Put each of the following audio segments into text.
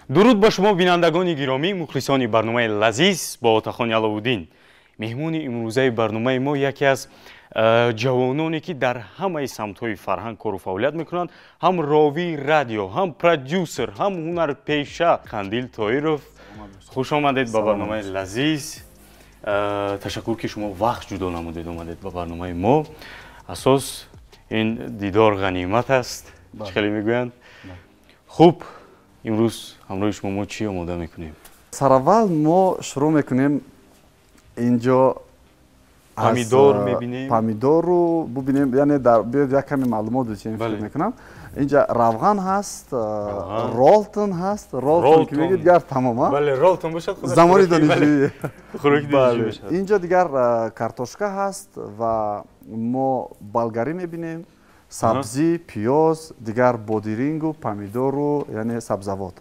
Дуруд ба шумо, бинандагони гиромӣ, мухлисони барномаи Лазиз бо Отахони Аловуддин. Меҳмони имрӯзаи барномаи мо яке аз ҷавононе, ки дар ҳамаи самтҳои фарҳанг кору фаъолият мекунанд, ҳам ровии радио, ҳам продюсер, ҳам ҳунарпеша Қандил Тоиров. Хуш омадед ба барномаи Лазиз. Ташаккур, ки шумо вақт ҷудо намудед, омадед ба барномаи мо. Асос ин дидор ғанимат аст, чӣ хеле мегӯянд. Хуб, имрӯз ҳамроҳи шумо мо чӣ омода мекунем? Сараввал мо шурӯъ мекунем инҷо помидор мебинем. Помидору бубинем, яъне дар биёед як каме маълумот бидиҳем, фикр мекунам. Инҷа равған ҳаст, ролтон ҳаст, ролтон ки мегӯед, дигар тамом. Бале, ролтон бошад. Замони донишҷӯӣ. Хӯроки донишҷӯӣ мешавад. Инҷо дигар картошка ҳаст ва мо болгарӣ мебинем, сабзӣ, пиёз, дигар бодирингу помидору, яъне сабзавот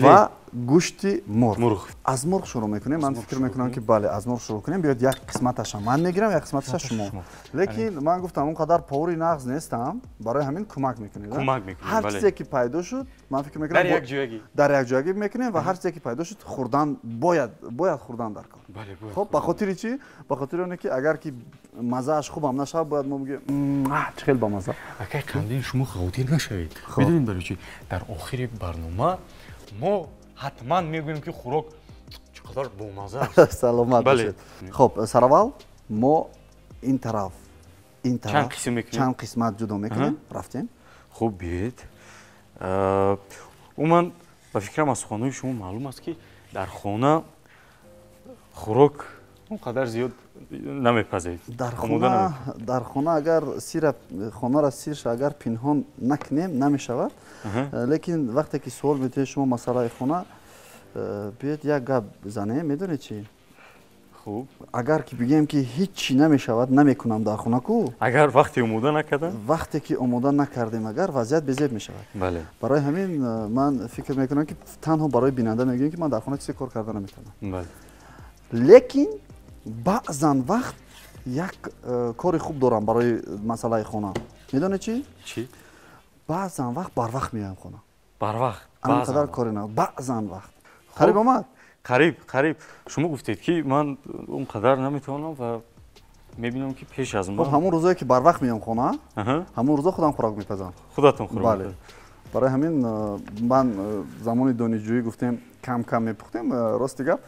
ва гӯшти мурғ. Аз мурғ шурӯъ мекунем. Ман фикр мекунам, ки бале, аз мурғ шурӯъ кунем. Биёед, як қисматаша ман мегирам, як қисматаша шумо. Лекин ман гуфтам, он қадар повари нағз нестам, барои ҳамин кӯмак мекунед. Кӯмак мекунем. Ҳар чизе ки пайдо шуд, ман фикр мекунам, дар якҷоягӣ, дар якҷоягӣ мекунем ва ҳар чизе ки пайдо шуд, хӯрдан бояд, бояд хӯрдан дар кор. Хоб, ба хотири чӣ? Ба хотири оне ки агар ки маззааш хубам нашавад, бояд мо бигӯем, чӣ хел бамазза. Акай Қандил, шумо хавотир нашавед. Медонед барои чӣ? Дар охири барнома мо ҳатман мегӯем, ки хӯрок чӣ қадар бомазза аст. Саломат бошед. Хоб, сараввал мо ин тараф, ин тараф чанд қисм мекунем, чанд қисмат ҷудо мекунем. Рафтем. Хуб, биёед. Умуман, ба фикрам, аз суханҳои шумо маълум аст, ки дар хона хӯрок он қадар зиёд намепазед. Дар хона агар сира хонаро сирша агар пинҳон накунем, намешавад. Лекин вақте ки суол медиҳед шумо масъалаи хона, биёед як гап занем. Медонед чӣ? Хуб. Агар ки бигӯем, ки ҳеҷ намешавад, намекунам дар хона ку, агар вақте омода накардам, вақте ки омода накардем, агар вазъият безеб мешавад. Барои ҳамин ман фикр мекунам, ки танҳо барои бинанда мегӯем, ки ман дар хона чизе кор карда наметавонам. Лекин баъзан вақт як кори хуб дорам барои масъалаи хона. Медонед чӣ? Чӣ? Баъзан вақт барвақт меоям хона. Барвақт? Ан қадар кори на, баъзан вақт. Қариб омад? Қариб, қариб. Шумо гуфтед, ки ман он қадар наметавонам ва мебинам, ки пеш аз ман ҳамон рӯзое ки барвақт меоям хона, ҳамон рӯзо худам хӯрок мепазам. Худатон хӯрок? Бале. Барои ҳамин ман замони донишҷӯӣ, гуфтем, кам кам мепухтем. Рости гап,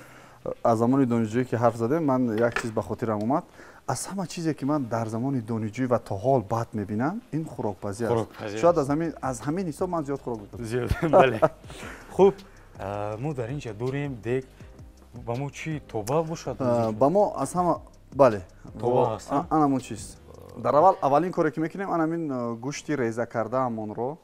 аз замони донишҷӯӣ ки ҳарф задем, ман як чиз ба хотирам омад. Аз ҳама чизе ки ман дар замони донишҷӯӣ ва то ҳол бад мебинам, ин хӯрокпазӣ аст. Шояд аз ҳамин ҳисоб ман зиёд хӯрок мепазам. Зиёд, бале. Хуб, мо дар ин ҷа дорем дег. Ба мо чӣ, тоба бошад? Ба мо аз ҳама, бале, тоба аст. Анамон чиз. Дар аввал, аввалин коре ки мекунем, анамин гӯшти реза кардаамонро,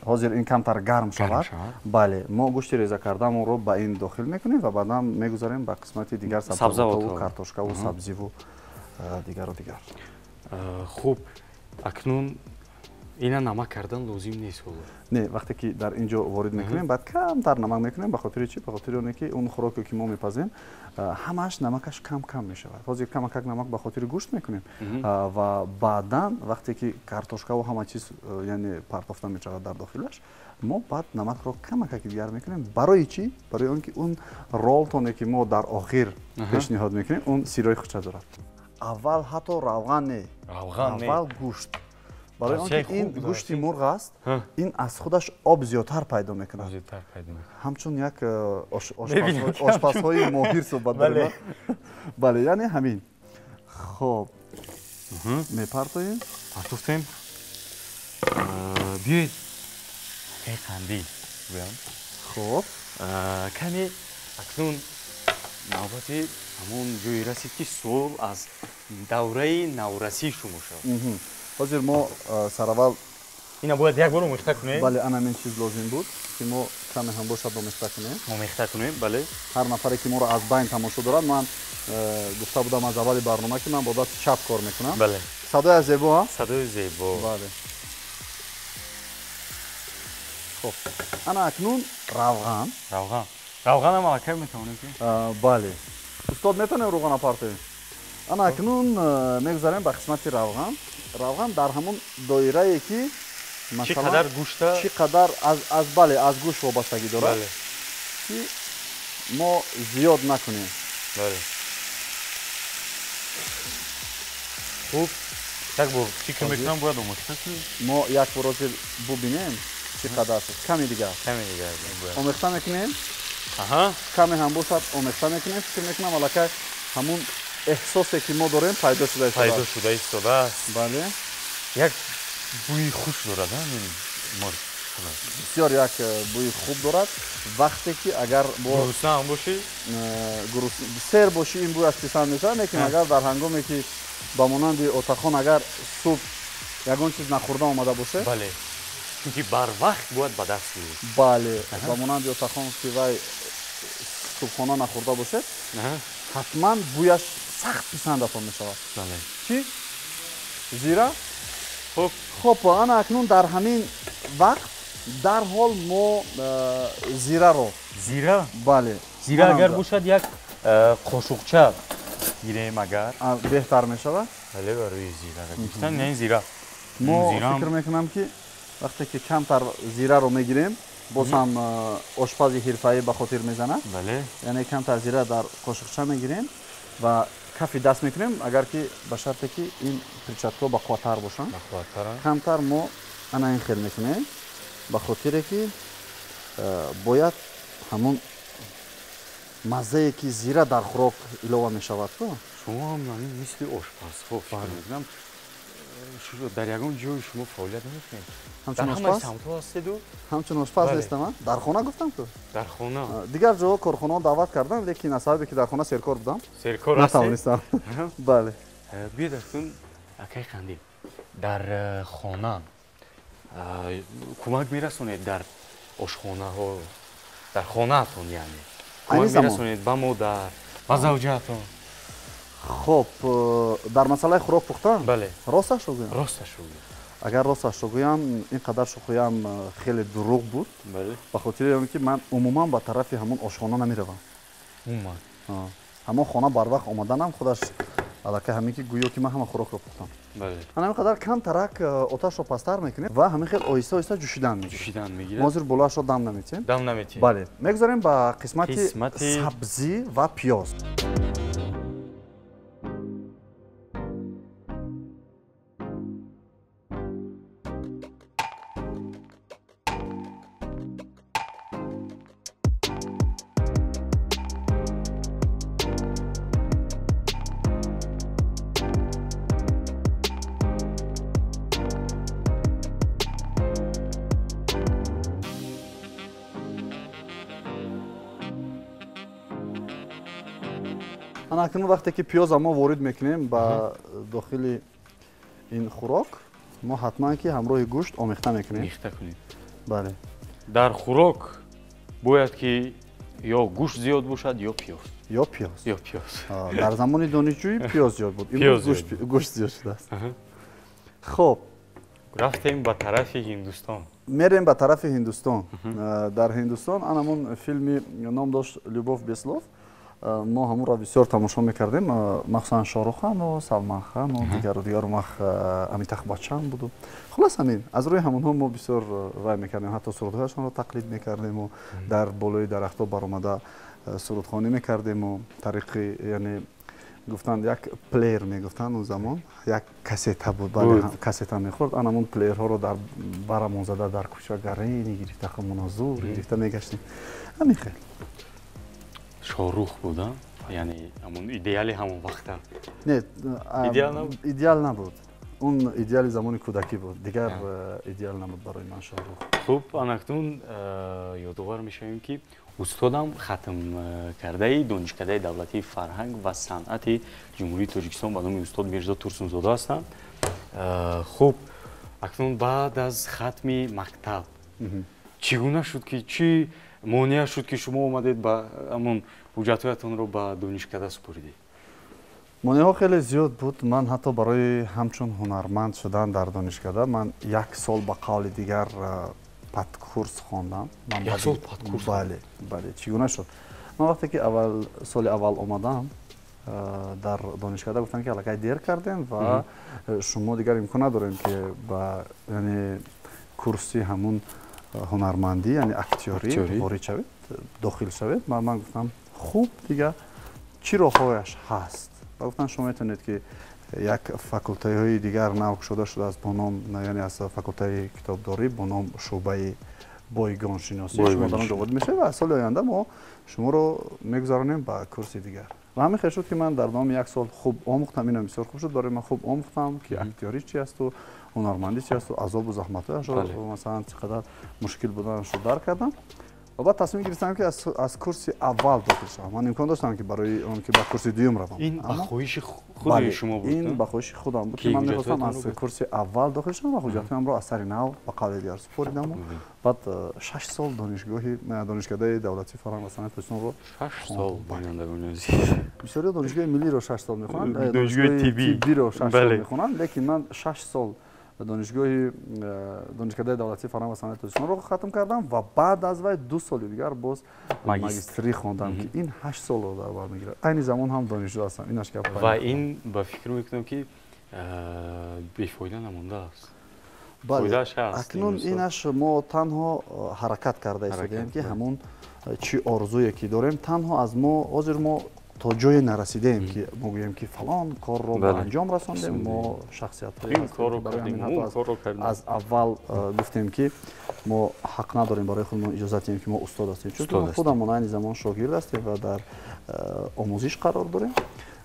ҳозир ин камтар гарм шавад, бале, мо гӯшти реза кардаамонро ба ин дохил мекунем ва баъдан мегузарем ба қисмати дигар, сабзавоту картошкаву сабзиву дигару дигар. Хуб, акнун ина намак кардан лозим нест ҳоло? Не, вақте ки дар ин ҷо ворид мекунем, баъд камтар намак мекунем. Ба хотири чӣ? Ба хотири оне ки он хӯроке ки мо мепазем, ҳамааш намакаш кам кам мешавад. Ҳозир камакак намак ба хотири гӯшт мекунем ва баъдан вақте ки картошкаву ҳама чиз, яъне, партофта мешавад дар дохилаш, мо баъд намакро камакаки дигар мекунем. Барои чӣ? Барои он ки он ролтоне ки мо дар охир пешниҳод мекунем, он сирои худша дорад. Аввал ҳатто равған не, аввал гӯшт, барои он ки ин гӯшти мурғ аст, ин аз худаш об зиёдтар пайдо мекунад. Ҳамчун як ошпазҳои моҳир суҳбат дорем. Бале, яъне ҳамин. Хоб, мепартоем. Партофтем. Биёед, акай Қандил, гӯям. Хоб. Каме акнун навбати ҳамон ҷое расид, ки суол аз давраи наврасии шумо шавад. Ҳозир мо сараввал ина бояд як бор омехта кунем. Бале, ана ҳамин чиз лозим буд, ки мо каме ҳам бошад омехта кунем. Омехта кунем, бале. Ҳар нафаре ки моро аз байн тамошо дорад, ман гуфта будам аз аввали барнома, ки ман бо дасти чап кор мекунам. Бале. Садои зебо. Садои зебо. Бале. Хоб, ана акнун равған. Равған, равғанам аллакай метавонем ки? Бале, устод, метавонем равғана партоем. Ана акнун мегузарем ба қисмати равған. Равған дар ҳамон доирае ки чӣ қадар гӯшта, чӣ қадар аз, бале, аз гӯшт вобастагӣ дорад. ки мо зиёд накунем. Бале. Хуб, як бор фикр мекунам бояд омехта кунем. Мо як бор ҳозир бубинем чӣ қадар шуд. Каме дигар. Каме дигар бояд. Омехта мекунем. Аҳа. Каме ҳам бошад омехта мекунем. Фикр мекунам аллакай ҳамун эҳсосе ки мо дорем пайдо шуда истодааст. Пайдо шуда истодааст. Бале. Як бӯи хуш дорад, мурғ. Бисёр як бӯи хуб дорад. Вақте ки агар гурусна ҳам бошӣ, сер бошӣ, ин бӯй аз писанд мешавад, лекин агар дар ҳангоме ки ба монанди отахон агар субҳ ягон чиз нахӯрда омада бошед, бале, чунки барвақт бояд ба даст гирифт. Бале, ба монанди отахон ки вай субҳхона нахӯрда бошед, ҳатман бӯяш сахт писандатон мешавад. Бале. Чӣ? Зира? Хуб. Хуб, ана акнун дар ҳамин вақт дарҳол мо зираро. Зира? Бале. Зира агар бошад як қошуқча гирем агар. Беҳтар мешавад? Бале, барои зира гирифтан, не зира. Мо фикр мекунам ки вақте ки камтар зираро мегирем, боз ҳам ошпази ҳирфаӣ ба хотир мезанад. Бале. Яъне камтар зира дар қошуқча мегирем ва кафи даст мекунем, агар ки ба шарте ки ин перчаткаҳо бақувваттар бошанд. Бақувваттаранд. Камтар мо ана ин хел мекунем, ба хотире ки бояд ҳамун маззае ки зира дар хӯрок илова мешавад ку. Шумо ҳам мисли ошпазҳо фикр мекунам, дар ягон ҷои шумо фаъолият намекунед? Ҳамчун ошпаз? Самтҳо ҳастеду? Ҳамчун ошпаз нестам, дар хона гуфтам ку. Дар хона? Дигар ҷоҳо корхонаҳо даъват кардам, лекин аз сабабе ки дар хона серкор будам, серкор ҳастед? Натавонистам. Бале. Биёед акнун акай Қандил, дар хона кӯмак мерасонед дар ошхонаҳо, дар хонаатон яъне кӯмак мерасонед ба модар, ба завҷаатон? Хоб, дар масъалаи хӯрок пухтан? Бале. Росташро гӯям? Росташро гӯям. Агар росташро гӯям, ин қадар шӯхиям хеле дурӯғ буд. Бале. Ба хотири он ки ман умуман ба тарафи ҳамон ошхона намеравам. Умуман? Ҳамон хона барвақт омаданам худаш аллакай ҳамин ки гӯё ки ман ҳама хӯрокро пухтам. Бале. Ман ҳамин қадар камтарак оташро пасттар мекунем ва ҳамин хел оҳиста оҳиста ҷӯшидан мегирад. Ҷӯшидан мегирад. Мо ҳозир болоашро дам наметиҳем. Дам наметиҳем. Бале. Мегузарем ба қисмати сабзӣ ва пиёз. Акнун вақте ки пиёза мо ворид мекунем ба дохили ин хӯрок, мо ҳатман ки ҳамроҳи гӯшт омехта мекунем. Омехта кунем. Бале. Дар хӯрок бояд ки ё гӯшт зиёд бошад, ё пиёз. Ё пиёз. Ё пиёз. Дар замони донишҷӯӣ пиёз зиёд буд. Имрӯз гӯшт зиёд шудааст. Хоб. Рафтем ба тарафи Ҳиндустон. Мерем ба тарафи Ҳиндустон. Дар Ҳиндустон анамон филми ном дошт Любовь без слов. Мо ҳамонро бисёр тамошо мекардем, махсусан Шоҳруххану Салманхану дигару дигару, мах Амитах Баччан буду. Хулас ҳамин аз рӯи ҳамонҳо мо бисёр вай мекардем, ҳатто сурудҳояшонро тақлид мекардему дар болои дарахтҳо баромада сурудхонӣ мекардему тариқи, яъне гуфтанд як плеер мегуфтанд он замон, як кассета буд, бале, кассета мехӯрд. Анамон плеерҳоро дар барамон зада дар кӯча гарини гирифта, хумона зур гирифта мегаштем. Ҳамин хел. Шоҳрух буда, яъне ҳамон идеали ҳамон вақта? Не, идеал набуд? Идеал набуд. Он идеали замони кӯдакӣ буд, дигар идеал набуд барои ман Шоҳрух. Хуб, анакнун ёдовар мешавем ки устодам хатмкардаи Донишкадаи давлатии фарҳанг ва санъати Ҷумҳурии Тоҷикистон ба номи устод Мирзо Турсунзода ҳастанд. Хуб, акнун баъд аз хатми мактаб чӣ гуна шуд ки чӣ монеа шуд ки шумо омадед ба ҳамон ҳуҷҷатҳоятонро ба донишкада супоридед? Монеаҳо хеле зиёд буд. Ман ҳатто барои ҳамчун ҳунарманд шудан дар донишкада ман як сол ба қавли дигар падкурс хондам. Як сол падкурс? Бале, бале. Чӣ гуна шуд? Ман вақте ки соли аввал омадам дар донишкада гуфтанд ки аллакай дер кардем ва шумо дигар имкон надорем ки ба яъне курси ҳамун ҳунармандӣ, яъне актёрӣ ворид шавед, дохил шавед. Ман гуфтам хуб, дига чӣ роҳҳояш ҳаст? Ва гуфтанд шумо метавонед ки як факултаҳои дигар нав кушода шудааст бо ном, яъне аз факултаи китобдорӣ бо ном шӯъбаи бойгоншиносӣ, шумо дар он ҷо ворид мешавед ва соли оянда мо шуморо мегузаронем ба курси дигар. Ва ҳамин хел шуд ки ман дар давоми як сол хуб омӯхтам. Инам бисёр хуб шуд барои ман, хуб омӯхтам ки актёрӣ чи асту ҳунармандӣ чи асту азобу заҳматҳояшро, масалан, чӣ қадар мушкил буданашро дарк кардам. Ва баъд тасмим гирифтам ки аз курси аввал дохил шавам. Ман имкон доштам ки барои он ки ба курси дуюм равам. Ин ба хоҳиши худи шумо буд? Ин ба хоҳиши худам буд ки ман мехостам аз курси аввал дохил шавам ва ҳуҷҷатҳоямро аз сари нав ба қавли дигар супоридаму баъд 6 сол донишкадаи давлатии фарҳанг ва санъати Тоҷикистонро 6 сол, бинандагони азиз. Бисёриҳо донишгоҳи миллиро 6 сол мехонанд, донишгоҳи тиббиро 6 сол мехонанд, лекин ман 6 сол донишкадаи давлатии фарҳанг ва санъати Тоҷикистонро хатм кардам ва баъд аз вай 2 соли дигар боз магистрӣ хондам, ки ин 8 солро дар бар мегирад. Айни замон ҳам донишҷӯ ҳастам. Инаш гап. Ва ин ба фикр мекунам ки бефоида намондааст. Бале, акнун инаш мо танҳо ҳаракат карда истодаем ки ҳамон чӣ орзуе ки дорем, танҳо аз мо ҳозир мо то ҷое нарасидаем ки мо гӯем ки фалон корро ба анҷом расондем. Мо шахсиятҳое аз аввал гуфтем ки мо ҳақ надорем барои худмон иҷозат диҳем ки мо устод ҳастем, чунки мо худамон айни замон шогирд ҳастем ва дар омӯзиш қарор дорем.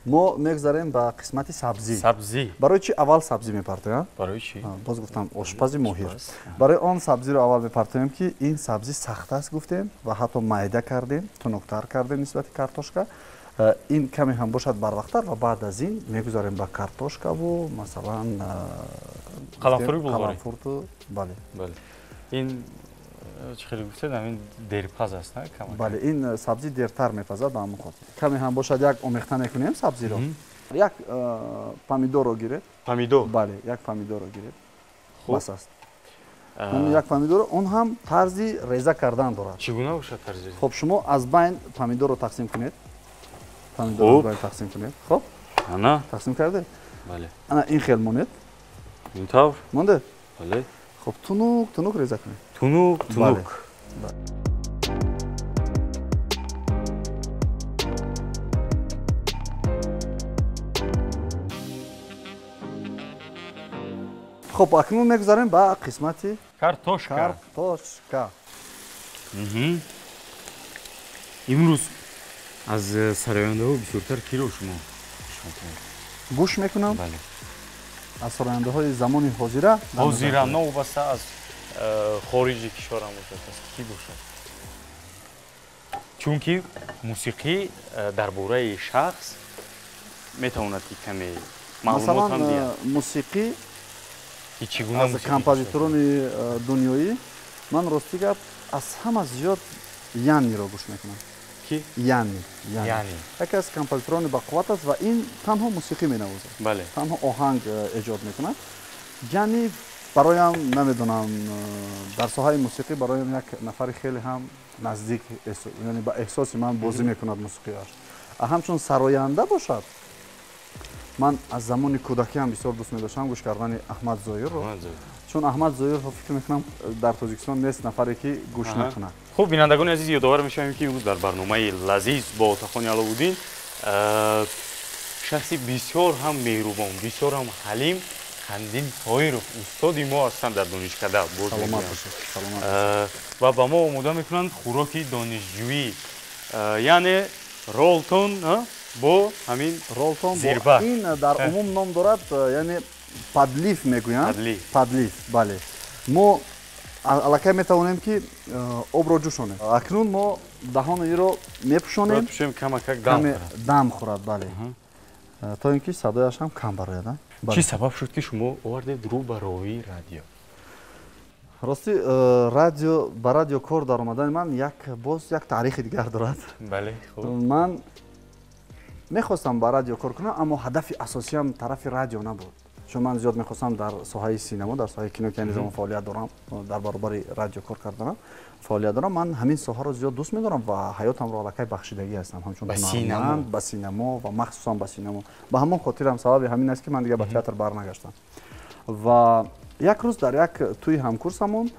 Мо мегузарем ба қисмати сабзӣ. Сабзӣ. Барои чӣ аввал сабзӣ мепартоям? Барои чӣ? Боз гуфтам ошпази моҳир. Барои он сабзиро аввал мепартоем ки ин сабзӣ сахт аст гуфтем ва ҳатто майда кардем, тунуктар кардем нисбати картошка. Ин каме ҳам бошад барвақттар ва баъд аз ин мегузарем ба картошкаву масалан қаламфури булғорӣ. Қаламфурту, бале. Бале. Ин чӣ хеле гуфтед, ҳамин дерпаз аст, на? Бале, ин сабзӣ дертар мепазад ба ҳамон хотир. Каме ҳам бошад як омехта мекунем сабзиро. Як помидорро гиред. Помидор? Бале, як помидорро гиред. Бас аст. Як помидор, он ҳам тарзи реза кардан дорад. Чӣ гуна бошад тарзи? Хоб, шумо аз байн помидорро тақсим кунед. Помидорро байн тақсим кунед. Хоб? Ана. Тақсим кардед? Бале. Ана ин хел монед. Ин тавр? Монде? Бале. Хоб, тунук, тунук реза кунед. Тунук, тунук. Хоб, акнун мегузарем ба қисмати картошка. Картошка. Имрӯз аз сарояндаҳо бисёртар киро шумо гӯш мекунед? Гӯш мекунам? Бале. Аз сарояндаҳои замони ҳозира? Ҳозира, новобаста аз хориҷи кишварам бошад, аз кӣ бошад? Чунки мусиқӣ дар бораи шахс метавонад ки каме маълумот ҳам диҳад. Масалан, мусиқӣ чӣ гуна аз композиторони дунёӣ ман рости гап аз ҳама зиёд Янниро гӯш мекунам. Ки? Янни. Янни. Яке аз композиторони бақувват аст ва ин танҳо мусиқӣ менавозад. Бале. Танҳо оҳанг эҷод мекунад. Янни бароям намедонам, дар соҳаи мусиқӣ бароям як нафари хеле ҳам наздик, яъне ба эҳсоси ман бозӣ мекунад мусиқиаш. Ҳамчун сароянда бошад, ман аз замони кӯдакиам бисёр дӯст медоштам гӯш кардани Аҳмад Зоирро. Чун Аҳмад Зоирро фикр мекунам дар Тоҷикистон нест нафаре ки гӯш накунад. Хуб, бинандагони азиз, ёдовар мешавем ки имрӯз дар барномаи лазиз бо Отахони Аловуддин шахси бисёр ҳам меҳрубон, бисёр ҳам ҳалим Қандил Тоиров устоди мо ҳастанд дар донишкада. Саломат бошед, саломат бошед. Ва ба мо омода мекунанд хӯроки донишҷӯӣ, яъне ролтон бо ҳамин ролтон зирбак. Ин дар умум ном дорад, яъне подлив мегӯянд. Подлив, бале. Мо аллакай метавонем ки обро ҷӯшонем. Акнун мо даҳони инро мепӯшонем. Пӯшем камакак дам хӯрад. Дам хӯрад, бале. То ин ки садояш ҳам кам барояд. Чӣ сабаб шуд ки шумо овардед рӯ ба роҳи радио? Рости радио, ба радио кор дар омадани ман як боз як таърихи дигар дорад. Бале, хуб. Ман мехостам ба радио кор кунам, аммо ҳадафи асосиям тарафи радио набуд. Чун ман зиёд мехостам дар соҳаи синемо, дар соҳаи кино, ки айни замон фаъолият дорам, дар баробари радио кор карданам фаъолият дорам. Ман ҳамин соҳаро зиёд дӯст медорам ва ҳаётамро аллакай бахшидагӣ ҳастам ҳамчун ҳунарманд ба синемо ва махсусан ба синемо. Ба ҳамон хотирам сабаби ҳамин аст ки ман дигар ба театр барнагаштам. Ва як рӯз дар як тӯи ҳамкурсамон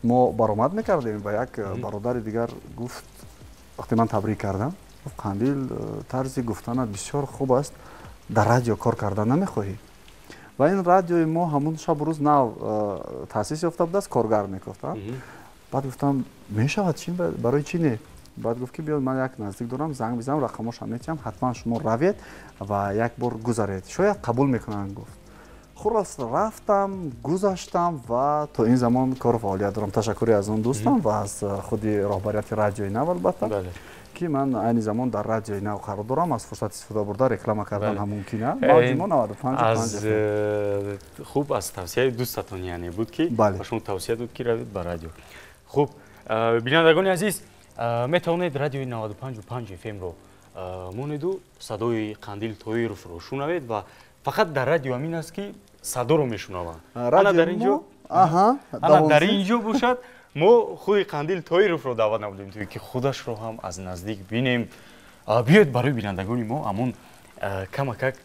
Мо баромад мекардем ва як бародари дигар гуфт, вақте ман табрик кардам, гуфт: «Қандил, тарзи гуфтанат бисёр хуб аст, дар радио кор кардан намехоҳӣ?» Ва ин радиои мо ҳамун шабу рӯз нав таъсис ёфта будааст, коргар мегуфтам. Баъд гуфтам: «Мешавад, чи, барои чӣ не?» Баъд гуфт, ки биё, ман як наздик дорам, занг бизанам, рақамошам метиҳам, ҳатман шумо равед ва як бор гузаред, шояд қабул мекунанд, гуфт. Хулос, рафтам, гузаштам ва то ин замон кору фаъолият дорам. Ташаккури аз он дӯстам ва аз худи роҳбарияти Радиои Нав, албатта, ки ман айни замон дар Радиои Нав қарор дорам. Аз фурсат истифода бурда, реклама кардан ҳам мумкин аст. Мавҷи мо 95. Аз хуб, аз тавсияи дӯстатон яъне буд, ки ба шумо тавсия дод, ки равед ба радио. Хуб, бинандагони азиз, метавонед радиои 95,5 FM-ро монеду садои Қандил Тоировро шунавед. Ва фақат дар радио ҳамин аст, ки садоро мешунаванд. Ана дар ин ҷо бошад, мо худи Қандил Тоировро даъват намудем, то ки худашро ҳам аз наздик бинем. Биёед, барои бинандагони мо ҳамон камакак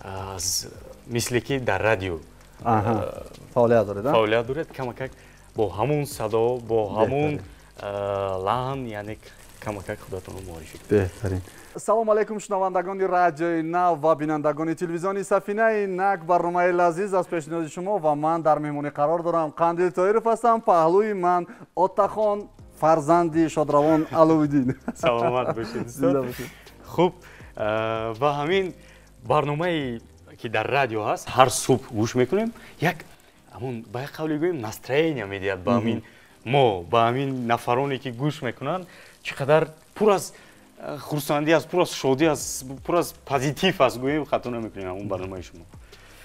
аз мисле ки дар радио фаъолият доред. Фаъолият доред, камакак бо ҳамун садо, бо ҳамун лаҳн, яъне камакак худатонро муаррифӣ. Беҳтарин. Салому алайкум, шунавандагони Радиои Нав ва бинандагони телевизиони Сафина. Инак барномаи лазиз аз пешниҳоди шумо ва ман дар меҳмонӣ қарор дорам. Қандил Тоиров ҳастам, паҳлӯи ман Отахон, фарзанди шодравон Аловиддин. Саломат бошед. Хуб, ва ҳамин барномае ки дар радио ҳаст, ҳар субҳ гӯш мекунем, як ҳамун ба як қавле гӯем, настроение медиҳад ба ҳамин мо, ба ҳамин нафароне ки гӯш мекунанд. Чӣ қадар пур аз хурсандӣ аст, пур аз шодӣ аст, пур аз позитив аст, гӯем, хато намекунем, ҳамун барномаи шумо.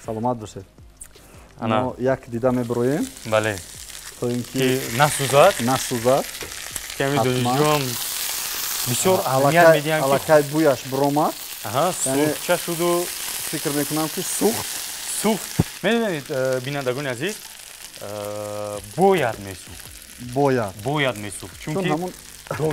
Саломат бошед. Мо як дида мебироем. Бале. То ин ки насӯзад. Насӯзад. Ками донишҷӯам бисёр аҳамият медиҳанд. Аллакай бӯяш биромад. Сурхча шуду. Фикр мекунам, ки сӯхт. Сӯхт. Медонед, бинандагони азиз, бояд месӯхт. Бояд. Бояд месӯхт, чунки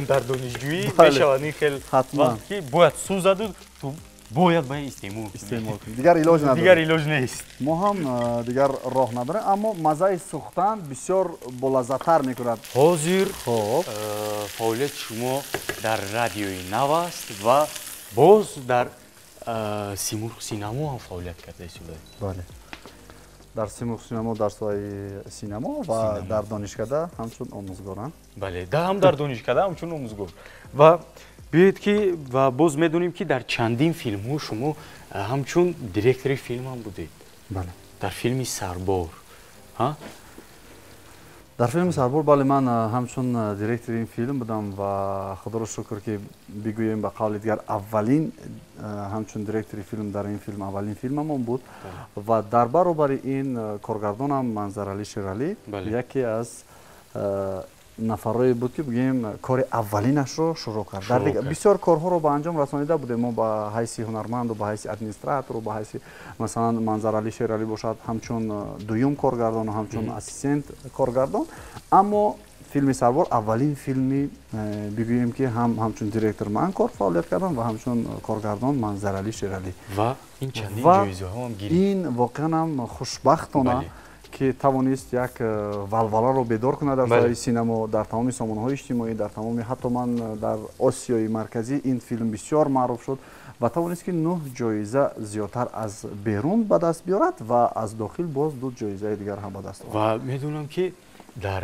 дар донишҷӯӣ мешавад ин хел вақт, ки бояд сӯзаду ту бояд ба истеъмол. Истеъмол кунӣ, дигар илоҷ надорем. Дигар илоҷ нест. Мо ҳам дигар роҳ надорем, аммо маззаи сӯхтан бисёр болаззаттар мекунад. Ҳозир хоб фаъолияти шумо дар Радиои Нав аст ва боз дар Симурғ синамо ҳам фаъолият карда истодаед. Бале, дар Симурғ синамо, дар соҳаи синамо ва дар донишкада ҳамчун омӯзгорам. Бале, ҳам дар донишкада ҳамчун омӯзгор. Ва биёед, ки ва боз медонем, ки дар чандин филмҳо шумо ҳамчун директори филм ҳам будед. Бале. Дар филми «Сарбор». Дар филми «Сарбор», бале, ман ҳамчун директори ин филм будам ва худоро шукр, ки бигӯем, ба қавли дигар, аввалин ҳамчун директори филм дар ин филм, аввалин филмамон буд. Ва дар баробари ин коргардонам Манзаралӣ Шералӣ яке аз нафарое буд, ки бигӯем, кори аввалинашро шурӯъ кард. Дар бисёр корҳоро ба анҷом расонида будем мо ба ҳайси ҳунарманду ба ҳайси администратору ба ҳайси, масалан, Манзаралӣ Шералӣ бошад, ҳамчун дуюм коргардону ҳамчун ассистент коргардон. Аммо филми «Сарбор» аввалин филми, бигӯем, ки ҳам ҳамчун директор ман кор фаъолият кардам ва ҳамчун коргардон Манзаралӣ Шералӣ. Ва ин чандин ҷоизаҳо ҳам гирифт. Ин воқеан ҳам хушбахтона, ки тавонист як валваларо бедор кунад дар соҳаи синамо, дар тамоми сомонаҳои иҷтимоӣ, дар тамоми, ҳатто ман дар Осиёи Марказӣ ин филм бисёр маъруф шуд ва тавонист, ки нӯҳ ҷоиза зиёдтар аз берун ба даст биёрад ва аз дохил боз ду ҷоизаи дигар ҳам ба даст овард. Ва медонам, ки дар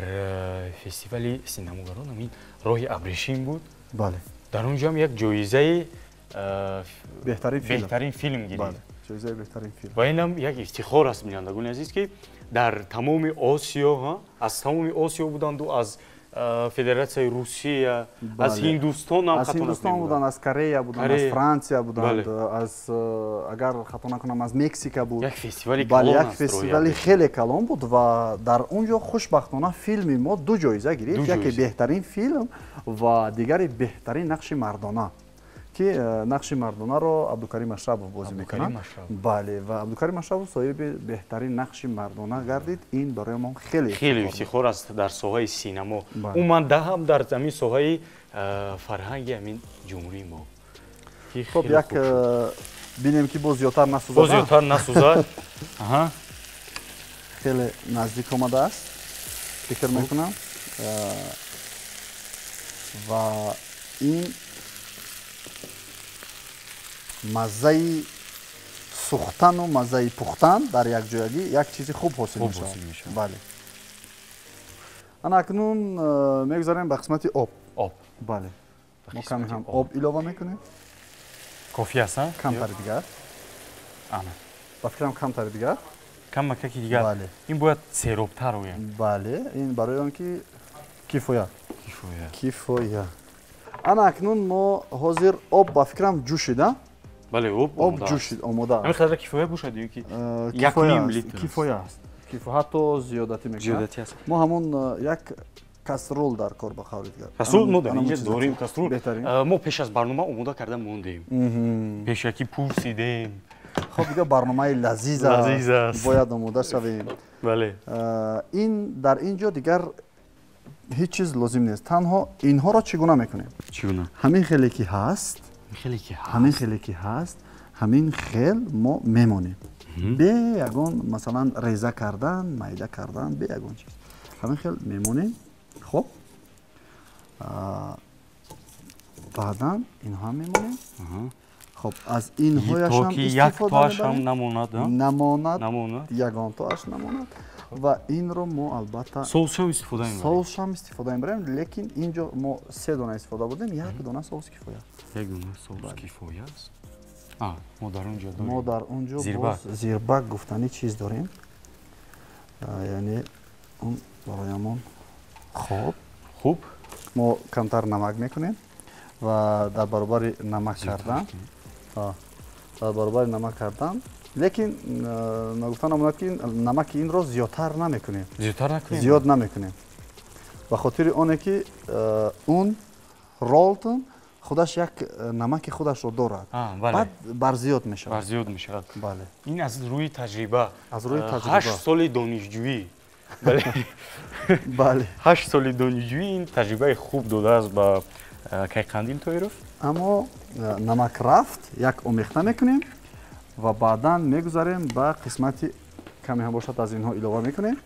фестивали синамогарон, ҳамин «Роҳи абрешим» буд. Бале. Дар он ҷо ҳам як ҷоизаи беҳтарин филм гирифт. Ҷоизаи беҳтарин филм. Ва инам як ифтихор аст, бинандагони азиз, ки дар тамоми Осиё, аз тамоми Осиё буданду, аз Федератсияи Русия, аз Ҳиндустон ҳам. Аз Ҳиндустон буданд, аз Корея буданд, аз Франсия буданд, аз, агар хато накунам, аз Мексика буд. Як фестивали. Бале, як фестивали хеле калон буд ва дар он ҷо хушбахтона филми мо ду ҷоиза гирифт: яке беҳтарин филм ва дигаре беҳтарин нақши мардона, ки нақши мардонаро Абдукарим Машрабов бозӣ мекунад. Бале, ва Абдукарим Машрабов соҳиби беҳтарин нақши мардона гардид. Ин барои мо хеле хеле ифтихор аст дар соҳаи синамо, умуман ҳам дар ҳамин соҳаи фарҳанги ҳамин ҷумҳурии мо. Хоб, як бинем, ки боз зиёдтар насӯзад. Боз зиёдтар насӯзад. Хеле наздик омадааст, фикр мекунам. Ва ин маззаи сӯхтану маззаи пухтан дар якҷоягӣ як чизи хуб ҳосил мешавад. Бале. Ана акнун мегузарем ба қисмати об. Об. Бале. Мо каме ҳам об илова мекунем. Кофӣ аст, а? Камтари дигар. Ана. Ба фикрам камтари дигар. Камакаки дигар. Бале. Ин бояд серобтар ояд. Бале, ин барои он ки кифоя. Кифоя. Кифоя. Ана акнун мо ҳозир об ба фикрам ҷӯшид, а? Бале, об об ҷӯшид, омода аст. Ҳамин қадар кифоя бошад ё ки 1.5 литр? Кифоя аст. Ҳатто зиёдатӣ мекунад. Зиёдатӣ аст. Мо ҳамон як каструл дар кор ба қавли дигар. Каструл мо дар инҷа дорем, каструл. Мо пеш аз барнома омода карда мондем. Пешакӣ пурсидем. Хоб, дигар барномаи лазиз аст, бояд омода шавем. Бале. Ин дар ин ҷо дигар ҳеҷ чиз лозим нест. Танҳо инҳоро чӣ гуна мекунем? Чӣ гуна? Ҳамин хеле ки ҳаст, ҳамин хеле ки ҳаст, ҳамин хел мо мемонем. Бе ягон, масалан, реза кардан, майда кардан, бе ягон чиз. Ҳамин хел мемонем. Хоб, баъдан инҳо мемонем. Хоб, аз инҳояшам истифода мебарем. Намонад, намонад, ягонтоаш намонад. Ва инро мо албатта соусшам истифода мебарем. Соусшам истифода мебарем, лекин инҷо мо 3 дона истифода бурдем, 1 дона соус кифоя. 1 дона соус кифоя аст. Мо дар он ҷо дорем. Мо дар он ҷо боз зирбак гуфтани чиз дорем. Яъне он бароямон хоб. Хуб. Мо камтар намак мекунем ва дар баробари намак кардан, дар баробари намак кардан, лекин нагуфта намонад ки намаки инро зиёдтар намекунем. Зиёдтар накунем? Зиёд намекунем. Ба хотири оне ки он ролтон худаш як намаки худашро дорад. Баъд барзиёд мешавад. Барзиёд мешавад. Бале. Ин аз рӯи таҷриба. Аз рӯи таҷриба. 8 соли донишҷӯӣ. Бале. Бале. 8 соли донишҷӯӣ ин таҷрибаи хуб додааст ба Кайқандил Тоиров. Аммо намак рафт, як омехта мекунем ва баъдан мегузарем ба қисмати каме ҳам бошад аз инҳо илова мекунем.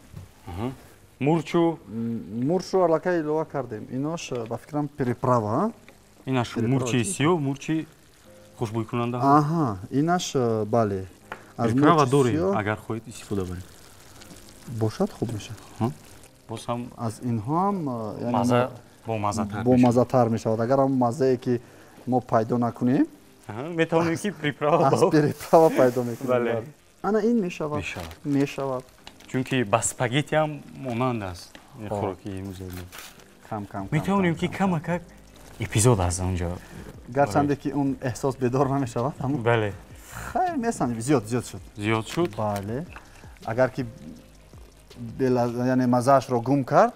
Мурчу? Мурчу аллакай илова кардем. Инош ба фикрам приправа. Инаш мурчи сиёҳ, мурчи хушбӯйкунанда. Аҳа, инаш бале. Аз приправа дорем, агар хоҳед истифода баред. Бошад хуб мешавад. Боз ҳам аз инҳо ҳам маза бомаззатар бомаззатар мешавад. Агар ҳам маззае ки мо пайдо накунем, метавонем ки приправа аз приправа пайдо мекунем. Бале. Ана ин мешавад. Мешавад. Чунки ба спагетти ҳам монанд аст ин хӯроки имрӯзаи мо. Кам кам. Метавонем ки камакак эпизод аз он ҷо. Гарчанде ки он эҳсос бедор намешавад, аммо бале. Хайр, месанҷем. Зиёд зиёд шуд. Зиёд шуд? Бале. Агар ки яъне маззаашро гум кард,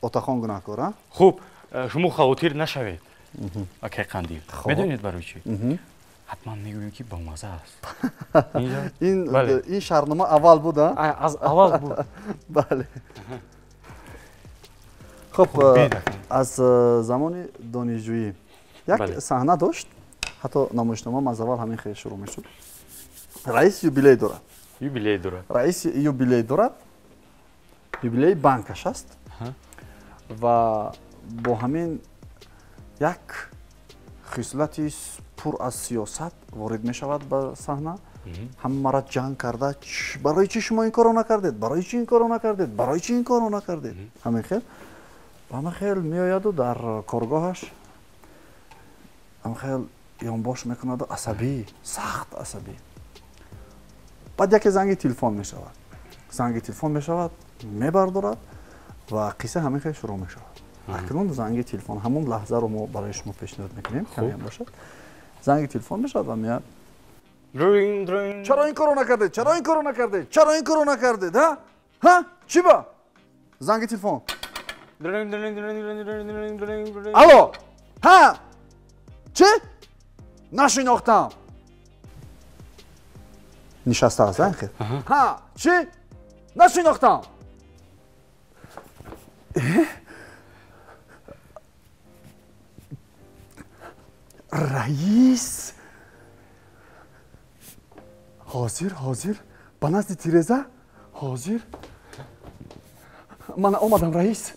отахон гунаҳкор, а? Хуб, шумо хавотир нашавед. Акай Қандил. Медонед барои чӣ? Ҳатман мегӯем ки бомазза аст. Ин шарҳнома аввал буд, а? Аз аввал буд. Бале. Хуб, аз замони донишҷӯӣ як саҳна дошт, ҳатто намоишномаам аз аввал ҳамин хел шурӯъ мешуд. Раис юбилей дорад. Юбилей дорад. Раис юбилей дорад. Юбилеи банкаш аст. Ва бо ҳамин як хислати пур аз сиёсат ворид мешавад ба саҳна. Ҳамаро ҷанг карда, барои чӣ шумо ин корро накардед? Барои чӣ ин корро накардед? Барои чӣ ин корро накардед? Ҳамин хел. Ҳамин хел меояду дар коргоҳаш ҳамин хел ёнбош мекунаду асабӣ, сахт асабӣ. Баъд яке занги телефон мешавад. Занги телефон мешавад, мебардорад ва қисса ҳамин хел шурӯъ мешавад. Акнун занги телефон, ҳамон лаҳзаро мо барои шумо пешниҳод мекунем, камеам бошад. Занги телефон мешавад ва меяд: чаро ин корро накардед? Чаро ин корро накардед? Чаро ин корро накардед? Ҳа? Ҳа? Чӣ ба? Занги телефон. Алло! Ҳа? Чӣ? Нашинохтам. Нишаста аст, хел. Ҳа? Чӣ? Нашинохтам. Раис ҳозир, ҳозир, ба назди тиреза ҳозир. Ман омадам, раис.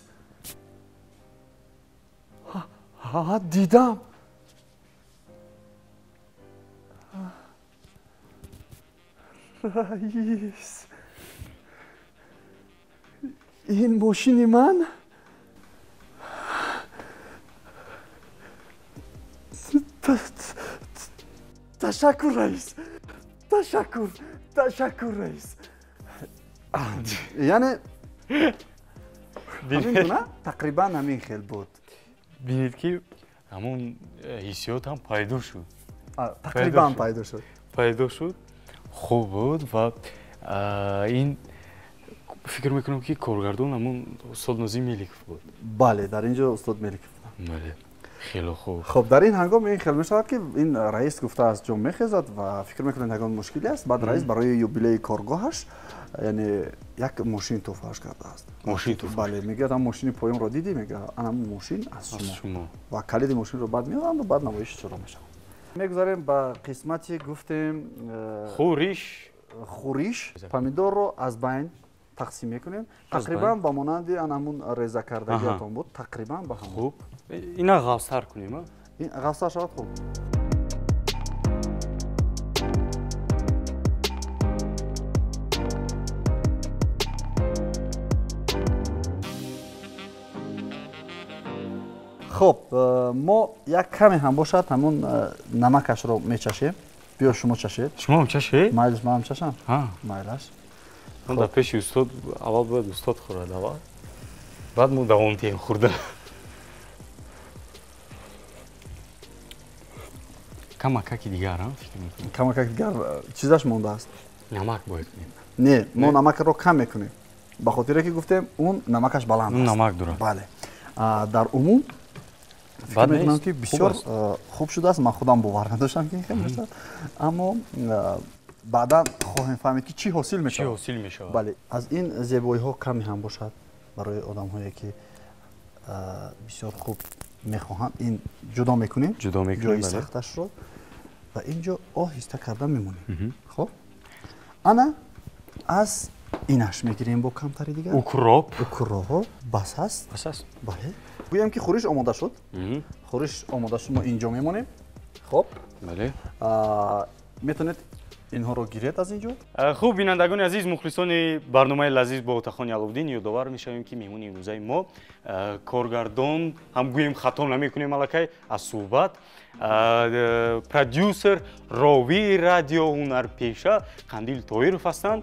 Ҳа, дидам. Раис, ин мошини ман? Ташаккур, раис, ташаккур, ташаккур, раис. Яъне ҳамин гуна, тақрибан ҳамин хел буд. Бинед, ки ҳамон ҳиссиёт ҳам пайдо шуд. Тақрибан пайдо шуд. Пайдо шуд, хуб буд. Ва ин фикр мекунам, ки коргардон ҳамон устод Нозим Меликов буд. Бале, дар ин ҷо устод Меликов. Бале, хеле хуб. Хуб, дар ин ҳангом ин хел мешавад, ки ин раис гуфта аз ҷо мехезад ва фикр мекунад, ягон мушкиле аст. Баъд раис барои юбилеи коргоҳаш, яъне як мошин тӯҳфааш кардааст. Мошин тӯҳфа. Бале, мегӯяд, ам мошини поёнро дидӣ? Мегӯяд, анам мошин аз шумо. Ва калиди мошинро баъд меоранд ва баъд намоиши шурӯъ мешавад. Мегузарем ба қисмати, гуфтем, хӯриш. Хӯриш. Помидорро аз байн тақсим мекунем, тақрибан ба монанди ан ҳамун реза кардагиатон буд, тақрибан ба ҳамон. Хуб, ина ғафстар кунем. Ин ғафстар шавад, хуб. Хуб, мо як каме ҳам бошад, ҳамун намакашро мечашем. Биё, шумо чашед. Шумо ҳам чашед? Майлаш, ман ҳам чашам, майлаш. Дар пеши устод аввал бояд устод хӯрад аввал, баъд мо давом диҳем хӯрда. Камакаки дигар фикр мекунам. Камакаки дигар чизаш мондааст. Намак бояд кунем. Не, мо намакро кам мекунем, ба хотире ки гуфтем, он намакаш баланд аст. Намак дорад. Бале, дар умум фикр мекунам, ки бисёр хуб шудааст. Ман худам бовар надоштам, ки ин хел мешавад, аммо баъдан хоҳем фаҳмид, ки чӣ ҳосил мешавад. Чӣ ҳосил мешавад. Бале, аз ин зебоиҳо каме ҳам бошад барои одамҳое, ки бисёр хуб мехоҳанд, ин ҷудо мекунем. Ҷудо мекунем. Ҷои сахташро ва ин ҷо оҳиста карда мемонем. Хуб, ана аз инаш мегирем бо камтари дигар. Укроп. Укроп бас аст. Бас аст. Бале, гӯям, ки хӯриш омода шуд. Хӯриш омода шуд, мо инҷо мемонем. Хуб. Бале. Метавонед инҳоро гиред аз ин ҷо. Хуб, бинандагони азиз, мухлисони барномаи лазиз бо Отахони Аловуддин, ёдовар мешавем, ки меҳмони имрӯзаи мо коргардон ҳам гӯем, хато намекунем аллакай аз суҳбат, продюсер, ровии радио, ҳунарпеша Қандил Тоиров ҳастанд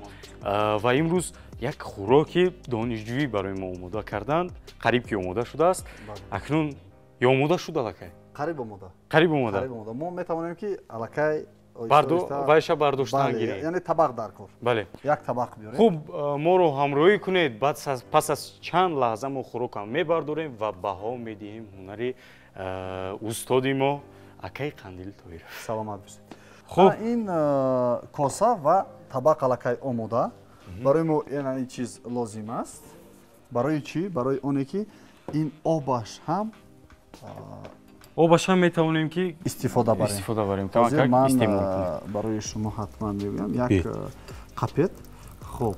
ва имрӯз як хӯроки донишҷӯӣ барои мо омода карданд. Қариб ки омода шудааст акнун ё омода шуд аллакай? Қариб омода. Қариб омода. Мо метавонем, ки аллакай вайша бардоштан гирем. Яъне табақ дар кор. Бале. Як табақ биёрем. Хуб, моро ҳамроҳӣ кунед. Баъд пас аз чанд лаҳза мо хӯрокам мебардорем ва баҳо медиҳем ҳунари устоди мо акаи Қандил Тоиров. Саломат бошед. Хуб, ин коса ва табақ аллакай омода. Барои мо ин чиз лозим аст. Барои чӣ? Барои оне ки ин обаш ҳам обаш ҳам метавонем, ки истифода барем. Истифода барем. Ҳозир ман барои шумо ҳатман мегӯям, як қапет. Хуб,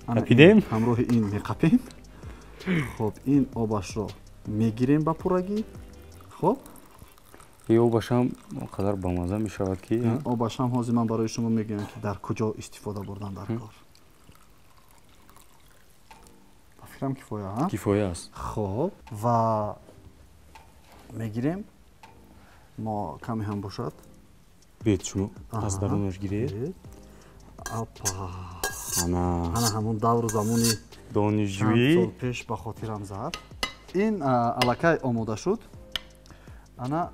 қапидем. Ҳамроҳи ин меқапем. Хуб, ин обашро мегирем ба пуррагӣ. Хуб. Ин обаш ҳам он қадар бамаза мешавад, ки обаш ҳам ҳозир ман барои шумо мегӯям, ки дар куҷо истифода бурдан дар кор. Ба фикрам, кифоя. Кифоя аст. Хуб, ва мегирем мо каме ҳам бошад. Биёед, шумо аз дарунаш гиред. Апа. Ана. Ана ҳамон давру замони донишҷӯӣ чанд сол пеш ба хотирам зад. Ин аллакай омода шуд. Ана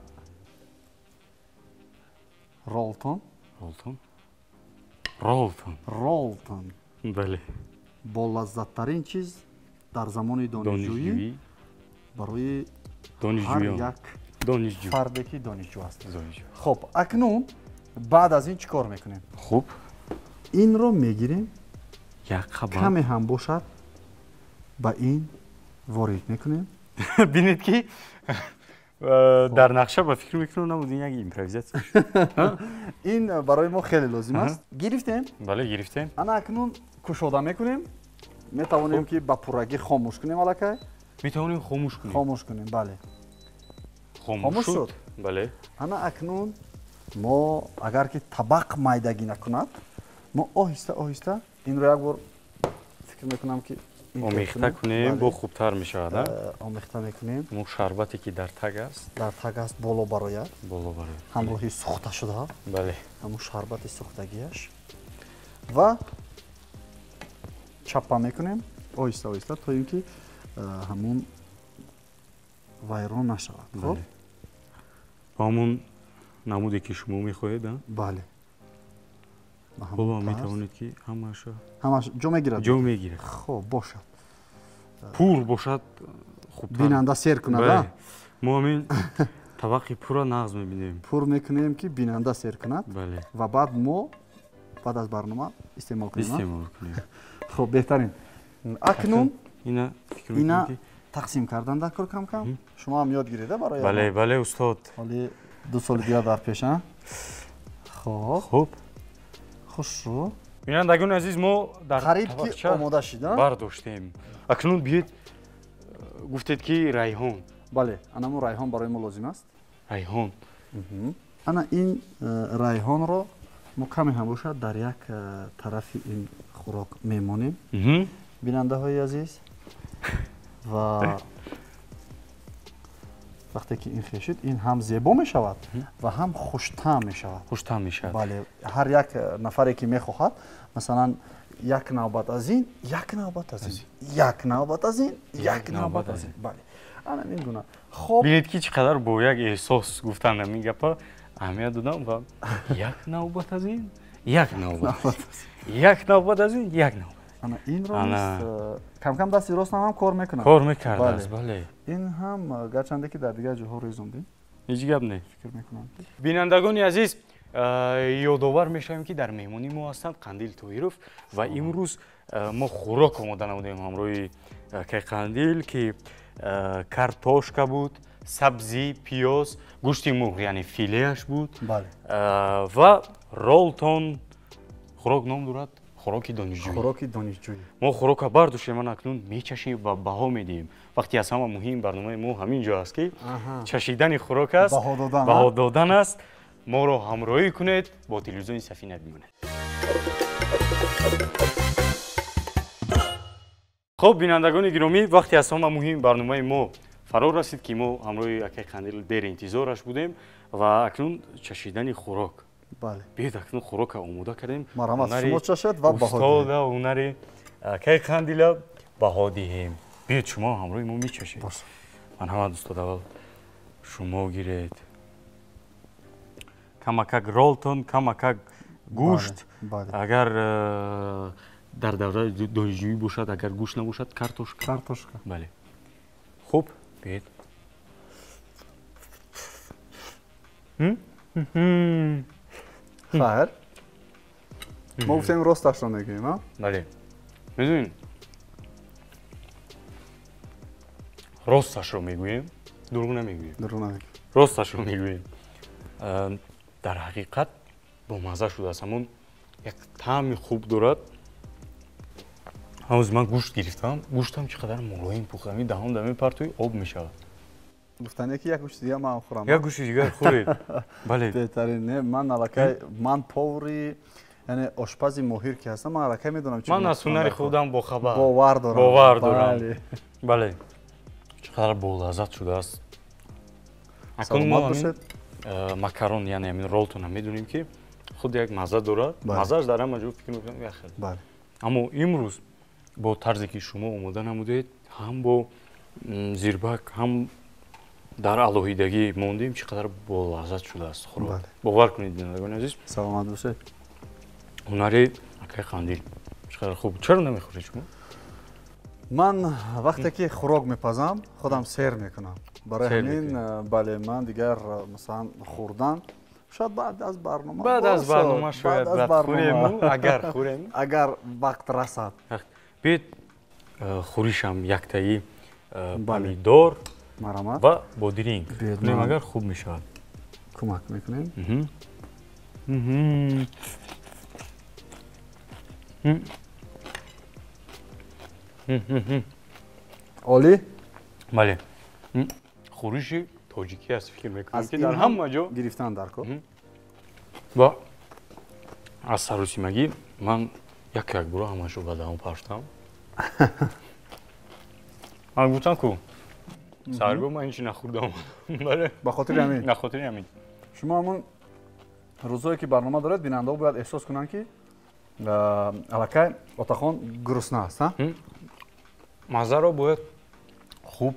ролтон. Ролтон. Ролтон. Ролтон. Бале. Болаззаттарин чиз дар замони донишҷӯӣ барои ҳар як фарде, ки донишҷӯ аст. Хуб, акнун баъд аз ин чӣ кор мекунем? Хуб, инро мегирем, як қабат каме ҳам бошад ба ин ворид мекунем. Бинед, ки дар нақша ба фикр мекунам набуд, ин як импровизатсия. Ин барои мо хеле лозим аст. Гирифтем? Бале, гирифтем. Ана акнун кушода мекунем. Метавонем, ки ба пуррагӣ хомӯш кунем аллакай. Метавонем хомӯш кунем. Хомӯш кунем, бале. Хомӯш шуд. Бале. Ана акнун мо агар ки табақ майдагӣ накунад, мо оҳиста оҳиста инро як бор фикр мекунам ки омехта кунем, бо хубтар мешавад, а? Омехта мекунем. Мо шарбате ки дар таг аст. Дар таг аст, боло барояд. Боло барояд. Ҳамроҳи сӯхта шуда. Бале. Ҳамун шарбати сӯхтагиаш. Ва чаппа мекунем оҳиста оҳиста то ин ки ҳамун вайрон нашавад. Хуб? Ба ҳамун намуде ки шумо мехоҳед, а? Бале. Ҳоло метавонед ки ҳамаашо ҳамааш ҷо мегирад. Ҷо мегирад. Хуб, бошад. Пур бошад хубтар. Бинанда сер кунад, а? Мо ҳамин табақи пурра нағз мебинем. Пур мекунем ки бинанда сер кунад. Бале. Ва баъд мо баъд аз барнома истеъмол кунем. Истеъмол кунем. Хуб, беҳтарин. Акнун ина фикр ина мекунем ки тақсим кардан дар кор кам кам. Шумо ҳам ёд гиред барои. Бале, бале, устод. Ҳоли 2 соли дигар дар пеш, а? Хуб. Хуб. Хушрӯ. Бинандагони азиз, мо дар қариб ки омода шид, а? Бардоштем. Акнун биёед, гуфтед ки райҳон. Бале, анамун райҳон барои мо лозим аст. Райҳон. Ана ин райҳонро мо каме ҳам бошад дар як тарафи ин хӯрок мемонем. Бинандаҳои азиз, ва вақте ки ин хешид, ин ҳам зебо мешавад ва ҳам хуштаъм мешавад. Хуштаъм мешавад. Бале, ҳар як нафаре ки мехоҳад, масалан, як навбат аз ин, як навбат аз ин, як навбат аз ин, як навбат аз ин. Бале. Ана ин гуна. Хоб. Бинед ки чӣ қадар бо як эҳсос гуфтан ҳамин гапа аҳамият додам ва як навбат аз ин, як навбат аз ин, як навбат аз ин, як навбат. Ана инро кам-кам дасти ростам ҳам кор мекунад. Кор мекардааст, бале. Ин ҳам гарчанде ки дар дигар ҷоҳо резондем. Ҳеҷ гап не. Фикр мекунам. Бинандагони азиз, ёдовар мешавем ки дар меҳмонии мо ҳастанд Қандил Тоҳиров ва имрӯз мо хӯрок омода намудем ҳамроҳи акай Қандил, ки картошка буд, сабзӣ, пиёз, гӯшти мурғ, яъне филеаш буд ва ролтон. Хӯрок ном дорад хӯроки донишҷӯӣ. Хӯроки донишҷӯӣ. Мо хӯрока бардоштем, ман акнун мечашем ва баҳо медиҳем. Вақти аз ҳама муҳим барномаи мо ҳамин ҷо аст ки чашидани хӯрок аст, баҳо додан аст. Моро ҳамроҳӣ кунед, бо телевизиони Сафина бимонед. Хуб, бинандагони гиромӣ, вақти аз ҳама муҳим барномаи мо фаро расид ки мо ҳамроҳи акай Қандил дер интизораш будем ва акнун чашидани хӯрок. Бале. Биёед акнун хӯрока омода кардем. Марҳамат, шумо чашед ва баҳо диҳем. Устода, ҳунари акай Қандила баҳо диҳем. Биёед шумо ҳамроҳи мо мечашед. Марҳамат, устод, аввал шумо гиред. Камакак ролтон, камакак гӯшт. Агар дар давраи донишҷӯӣ бошад, агар гӯшт набошад, картошка. Картошка. Бале. Хуб, биёед. Хайр. Мо гуфтем росташро мегӯем, а? Бале. Медонед, росташро мегӯем, дурӯғ намегӯем. Дурӯғ намегӯем. Росташро мегӯем. Дар ҳақиқат бомазза шудааст. Ҳамон як таъми хуб дорад. Ҳанӯз ман гӯшт гирифтам. Гӯштам чӣ қадар мулоим пухт. Ҳамин даҳон да мепартои об мешавад. Гуфтане ки як гӯшти дигар ман хӯрам. Як гӯшти дигар хӯред. Бале. Беҳтарин. Не, ман аллакай, ман повари, яъне ошпази моҳир ки ҳастам, ман аллакай медонам чӣ. Ман аз ҳунари худам бохабар. Бовар дорам. Бовар дорам. Бале. Чӣ қадар болаззат шудааст. Акнун мо макарон, яъне ҳамин ролтонро медонем ки худ як мазза дорад. Маззааш дар ҳама ҷо фикр мекунам як хел. Аммо имрӯз бо тарзе ки шумо омода намудед, ҳам бо зирбак, ҳам дар алоҳидагӣ мондем, чӣ қадар болаззат шудааст хӯрок. Бовар кунед, бинандагони азиз. Саломат бошед. Ҳунари акай Қандил чӣ қадар хуб. Чаро намехӯред шумо? Ман вақте ки хӯрок мепазам, худам сер мекунам. Барои ҳамин, бале, ман дигар масалан хӯрдан шояд баъд аз барнома. Баъд аз барнома шояд баъд хӯрем, агар хӯрем. Агар вақт расад. Биёед хӯришам яктаи помидор ва бодиринг. Кунем агар хуб мешавад. Кӯмак мекунем. Олӣ? Бале, хӯриши тоҷикӣ аст, фикр мекунам, ки дар ҳама ҷо гирифтан дар кор. Ва аз сарусимагӣ ман як як буро ҳамашо ба даҳон партам. Ман гуфтам, ку сарго ман ҳечи нахӯрдам. Бале, ба хотири ҳамин. Ба хотири ҳамин. Шумо ҳамун рӯзое ки барнома доред, бинандаҳо бояд эҳсос кунанд, ки аллакай Отахон гурусна аст. Маззаро бояд хуб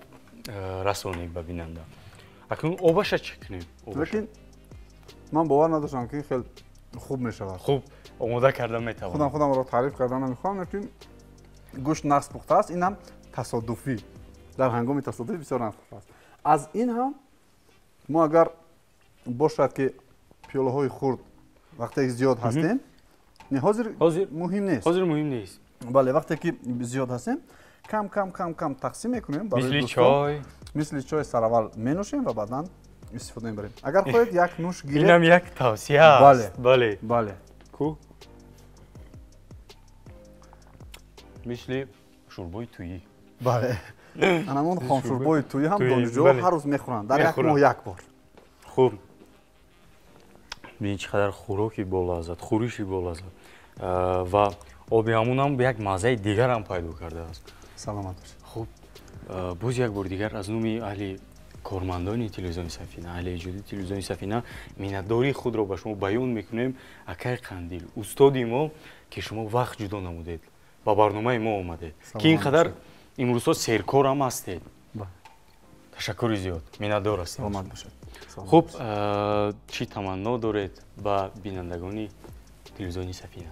расонед ба бинанда. Акнун обаша чӣ кунем? Лекин ман бовар надоштам, ки хел хуб мешавад. Хуб омода карда метавонам. Худамро таъриф карда намехоҳам, лекин гӯшт нағз пухта аст. Ин ҳам тасодуфӣ, дар ҳангоми тасодуфӣ бисёр нағз пухта аст. Аз ин ҳам мо агар бошад, ки пиёлаҳои хурд, вақте зиёд ҳастем, не, ҳозир муҳим нест. Ҳозир муҳим нест. Бале, вақте ки зиёд ҳастем, кам кам кам кам тақсим мекунем. Мисли чой. Мисли чой сараввал менӯшем ва баъдан истифода мебарем. Агар хоҳед, як нӯш гиред. Инам як тавсия аст. Бале, бале. Ку мисли шӯрбои тӯйӣ. Бале, анамон хомшӯрбои тӯйӣ ҳам донишҷӯҳо ҳар рӯз мехӯранд, дар як моҳ як бор. Хуб, бинед, чӣ қадар хӯроки болаззат, хӯриши болаззат, ва оби ҳамунам як маззаи дигарам пайдо кардааст. Саломат бошед. Хуб, боз як бори дигар аз номи аҳли кормандони телевизиони Сафина, аҳли эҷодии телевизиони Сафина миннатдории худро ба шумо баён мекунем, акай Қандил, устоди мо, ки шумо вақт ҷудо намудед, ба барномаи мо омадед, ки ин қадар имрӯзҳо серкорам ҳастед. Ташаккури зиёд, миннатдор ҳастем. Саломат бошед. Хуб, чӣ таманно доред ба бинандагони телевизиони Сафина?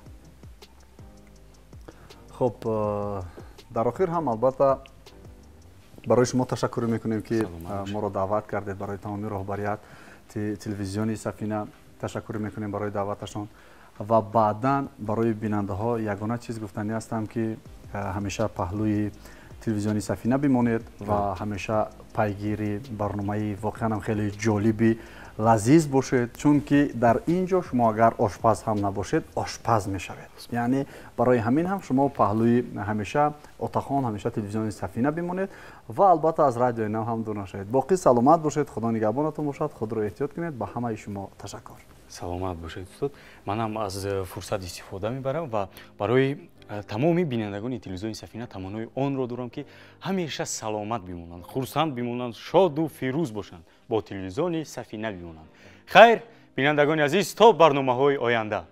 Хуб, дар охир ҳам албатта барои шумо ташаккур мекунем, ки моро даъват кардед. Барои тамоми роҳбарият телевизиони Сафина ташаккур мекунем барои даъваташон. Ва баъдан барои бинандаҳо ягона чиз гуфтанӣ ҳастам, ки ҳамеша паҳлӯи телевизиони Сафина бимонед ва ҳамеша пайгири барномаи воқеанам хеле ҷолиби лазиз бошед, чунки дар ин ҷо шумо агар ошпаз ҳам набошед, ошпаз мешавед. Яъне барои ҳамин ҳам шумо паҳлӯи ҳамеша Отахон, ҳамеша телевизиони Сафина бимонед ва албатта аз радиои Нав ҳам дур нашавед. Боқӣ саломат бошед, Худо нигаҳбонатон бошад, худро эҳтиёт кунед. Ба ҳамаи шумо ташаккур. Саломат бошед, устод. Манам аз фурсат истифода мебарам ва барои тамоми бинандагони телевизиони Сафина таманнои онро дорам, ки ҳамеша саломат бимонанд, хурсанд бимонанд, шоду фирӯз бошанд, бо телевизиони Сафина бимонанд. Хайр, бинандагони азиз, то барномаҳои оянда.